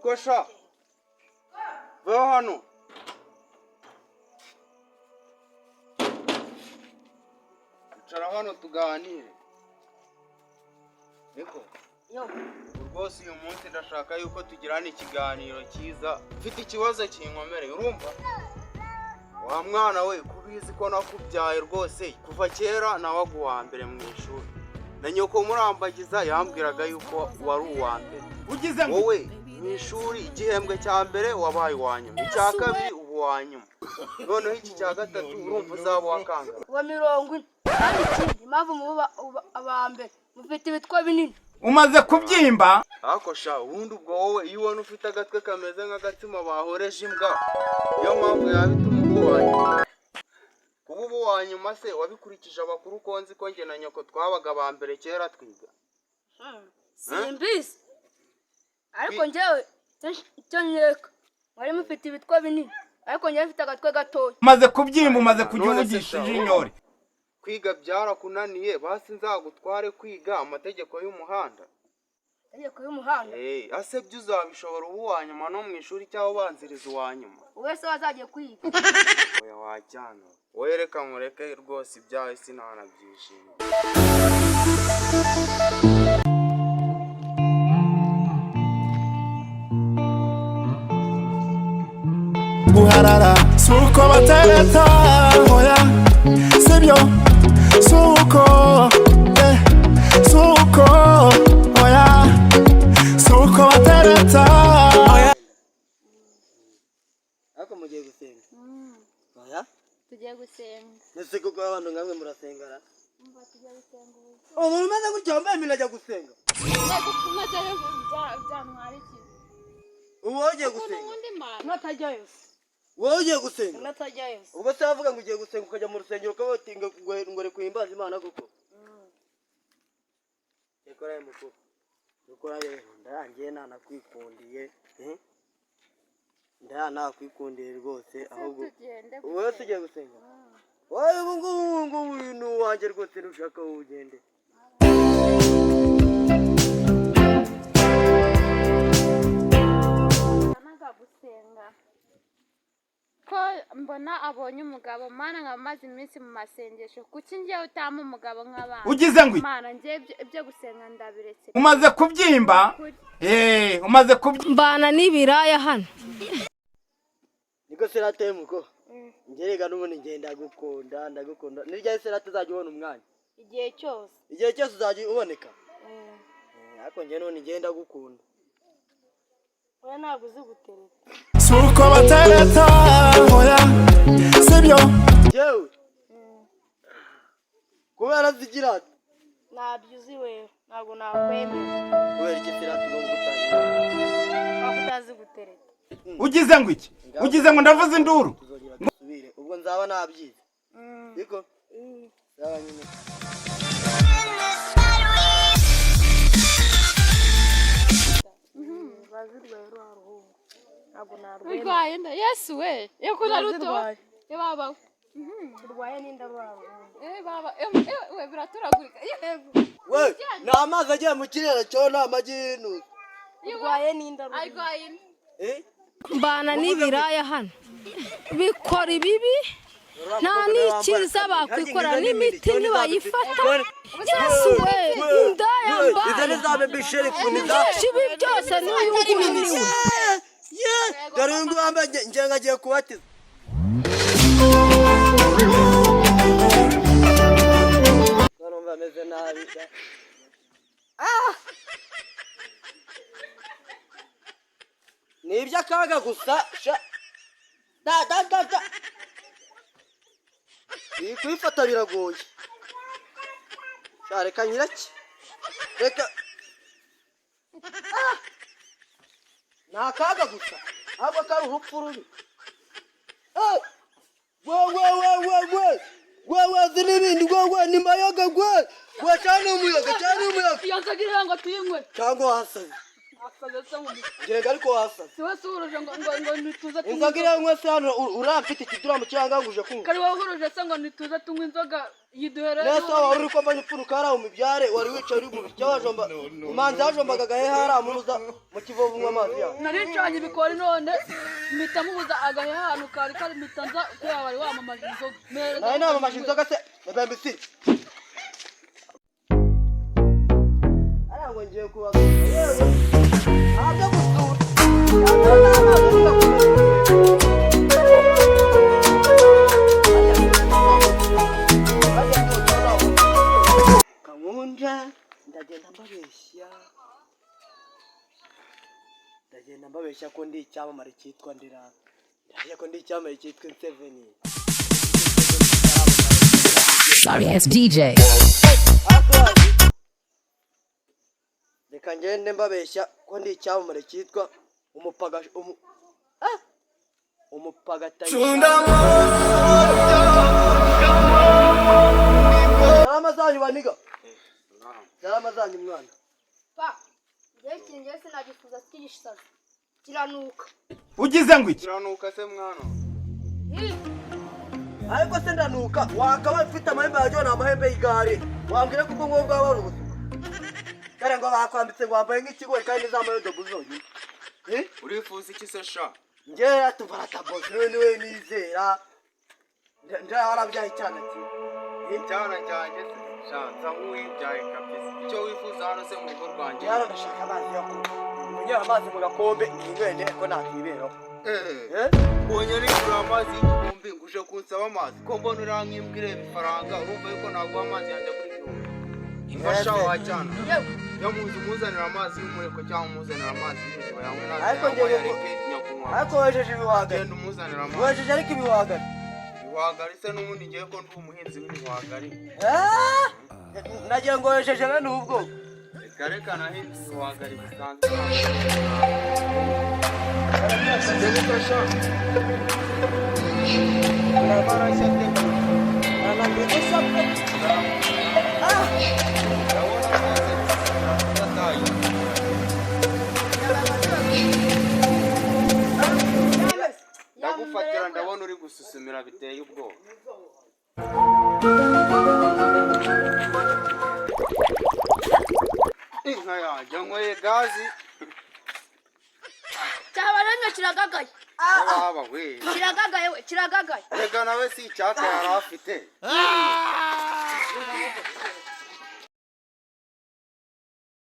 Niko sha, vaho hano. Icara hano tuganire. Niko. Yo. Ubu rwose uyu munsi ndashaka yuko tugirana ikiganiro cyiza. Mfite ikibazo kinkomereye, urumva? Wa mwana we, kubizi ko nakubyaye rwose kuva kera nawaga uwa mbere mu ishuri. Na nyoko murambagiza yambwiraga yuko wari uwa mbere. Ugize ngo Wowe mu ishuri igihembwe cya mbere wabaye uwa nyuma, icya kabiri uba uwa nyuma, noneho iki cya gatatu urumva uzaba uwa kangahe? Uwa 40. Kandi ikindi, impamvu muba aba mbere, mufite ibitwa binini. Umaze kubyimba. Ariko sha, ubundi ubwo wowe iyo ubona ufite agatwe kameze nk'agatsima bahoreje imbwa, niyo mpamvu yaba ituma uba uwa nyuma. Kuba uba uwa nyuma se wabikurikije abakuru, ko nzi ko njye na nyoko twabaga aba mbere kera twiga? Simbizi, ariko njyewe icyo nkeka, mwari mufite ibitwa binini, ariko njyewe mfite agatwe gatoya. Umaze kubyimba, umaze kujya None se uvugisha sha, ijinyori. Kwiga byarakunaniye, basi nzagutware kwiga amategeko y'umuhanda. Amategeko y'umuhanda? Eh, ase byo uzabishobora, uba uwa nyuma no mu ishuri cyangwa ubanziriza uwa nyuma? Wese wazagiye kwiga. Oya, wajyana wowe, reka nkureke rwose, ibyawe sinanabyishimiye. Guharara si uko batereta, oya, sibyo, si uko, si uko, oya, si uko batereta, oya. Ariko mugiye gusenga, oya? Tugiye gusenga. Ese koko abantu nkamwe murasengara? Umva, tugiye gusenga ubu. Umuntu umeze gutya wambaye imyenda ajya gusenga? Ntajyayo, byantwara iki? Ubu wowe ugiye Ukuntu gusenga? nkunda Imana. Natajyayo. Wowe ugiye gusenga? Natajyayo. Ubwo se wavuga ngo ugiye gusenga, ukajya mu rusengero, ukaba uti ngo reka uhimbaze Imana koko? Reka mukuru, reka rero, ndarangiye ntanakwikundiye, eh? Ndaya nakwikundiye rwose ahubwo. Tugende. Wowe se ugiye gusenga? Wowe ubu ngubu, ubu ngubu uyu ni uwanjye rwose, nushaka wowe ugende. Naga gusenga ko mbona abonye umugabo. Mana, nkaba maze iminsi mu masengesho, kuki njyewe utampa umugabo nk'abandi? Ugize ngo Mana, njyewe ibyo gusenga ndabiretse. Umaze kubyimba. Eh, umaze kubyimba. Mbana n'ibiraya hano. Niko serate muko ngerega n'ubundi ngenda ndagukunda, ndagukunda. Ni ryari serate uzajya ubona umwanya? Igihe cyose. Igihe cyose uzajya uboneka. Ariko njye n'ubundi ngenda ndagukunda. Oya, ntabwo uzi gutereta. Si uko batereta, oya, sibyo. Yewe, kubera zigira ati Ntabyo uzi wewe, ntabwo nakwemera. Kubera iki serate ugomba gutangira? Ntabwo utazi gutereta. Ugize ngo iki? Ugize ngo ndavuze induru? Tuzongera dusubire ubwo nzaba nabyize, ariko nzaba nyine. Bazirwaye rwa ruhungu, ntabwo narwemera. Urwaye nda, Yesu we, iyo kuna ruto ye baba. Urwaye n'inda rwa ruhungu. Eh baba, eh eh, we biraturagurika. Yego. We ni amazi agiye mu kirere cyo, ni amagi y'intuzi. Urwaye n'inda ruhungu. Arwaye inda. Eh. Mbana n'ibiraya hano, bikora ibibi, nta n'ikiza bakwikora, n'imiti ntibayifata. Yesu we, indaya. Izo ni Mbana za baby sheriff, ni za byinshi, ibi byose n'uyu nguyu ni we. Dore uyu nguyu wambaye ngira ngo agiye kubatiza. Numva ameze nabi da. Ah! Ni iby'akaga gusa sha, da da da da, iyi kuyifata biragoye sha. Reka nyiraki, reka. Ah! Ni akaga gusa, ahubwo kari urupfu rubi. Eh! We we we we we we we, zi n'ibindi we we, ni mayoga we we, cyane umuyaga, cyane umuyaga. Iyo nzoga iriho ngo tuyinywe. Cyangwa wasaze. Wasaze se mu Ngerega ariko wasaze. Si wese uhuruje ngo ntituze tunywe. Inzoga iriya nywe se hano uramfite ikiduramu cyangwa ngo uje kunywa? Kari wowe uhuruje se ngo ntituze tunywe inzoga yiduherere. Nese wari uri ko mbonye upfuruka hariya mu mibyare, wari wicaye uri mu biryo wajomba imanzi yajombaga agahe hariya muza mu Kivovu unywa amazi yawe. Nari ncanye ibikori none mpita mubuza agahe ahantu kari kari, mpita nza kubera wari wamamaje inzoga. Mpereza. Nawe namamaje inzoga se bmbc? Hariya ngo ngiye kubasura, yewe ntabyo gusura. Kankunja ndagenda mbabeshya, ndagenda mbabeshya ko ndi icyamamare cyitwa Ndera, ndabeshya ko ndi icyamamare cyitwa Inseveni. Sorry ass DJ. Reka ngende mbabeshya ko ndi icyamamare cyitwa umupaga umu ah! Umupagatayi. Salama zanyu baniga, salama zanyu mwana. Pa, njyewe ikintu njyewe sinagifuza cy'igisazi kiranuka. Ugize ngo iki? Kiranuka se mwana? Ariko se ndanuka? Wakaba ufite amahembe yawe ni amahembe y'igare, wambwira ko ubwo ngubwo bwaba ari ubuzima kare ngo bakwambitse ngo wambaye nk'ikigori kandi nizambaye dobu zonyine. Eh? Urifuza iki se sha? Njyewe tuvaratabosi niwe niwe nizera ndarabyaye icyana kimwe. Icyana cyanjye se sha, nsa nk'uwibyaye kabisa. Icyo wifuza hano se mu rugo rwanjye? Rero ndashaka amazi yo kunywa, munyere amazi mu gakombe ninywere ko nakiberaho. Eh. Eh? Ubonye nigura amazi y'igikombe ngo uje kunsaba amazi, ko mbona urankimbwa ireba ifaranga, urumva yuko naguha amazi yanjye kuri 1000? Imfasha wacyana. Yewe. Yamuzi umuzanira amazi y'umureko cyangwa umuzanira amazi y'iriba yanywe Ariko ntabwo njye yareke nyakunywa. Ariko wejeje ibihwagari. Genda umuzanira amazi. Wejeje ariko ibihwagari. Ibihwagari se n'ubundi ngiye ko ndi umuhinzi w'ibihwagari. Eh? Nagira ngo wejeje bene ubu bwoko. Reka reka, nahinze ibihwagari bisanzwe. Tebuka sha. Barashya, tebuka. Ndabona rwose birataye. Ndagufatira, ndabona uri gususumira biteye ubwoba. Inka yanjye nyweye gazi. Cyaba rero kiragagaye. Waba we. Kiragagaye we, kiragagaye. Reka nawe si icyaka yari afite.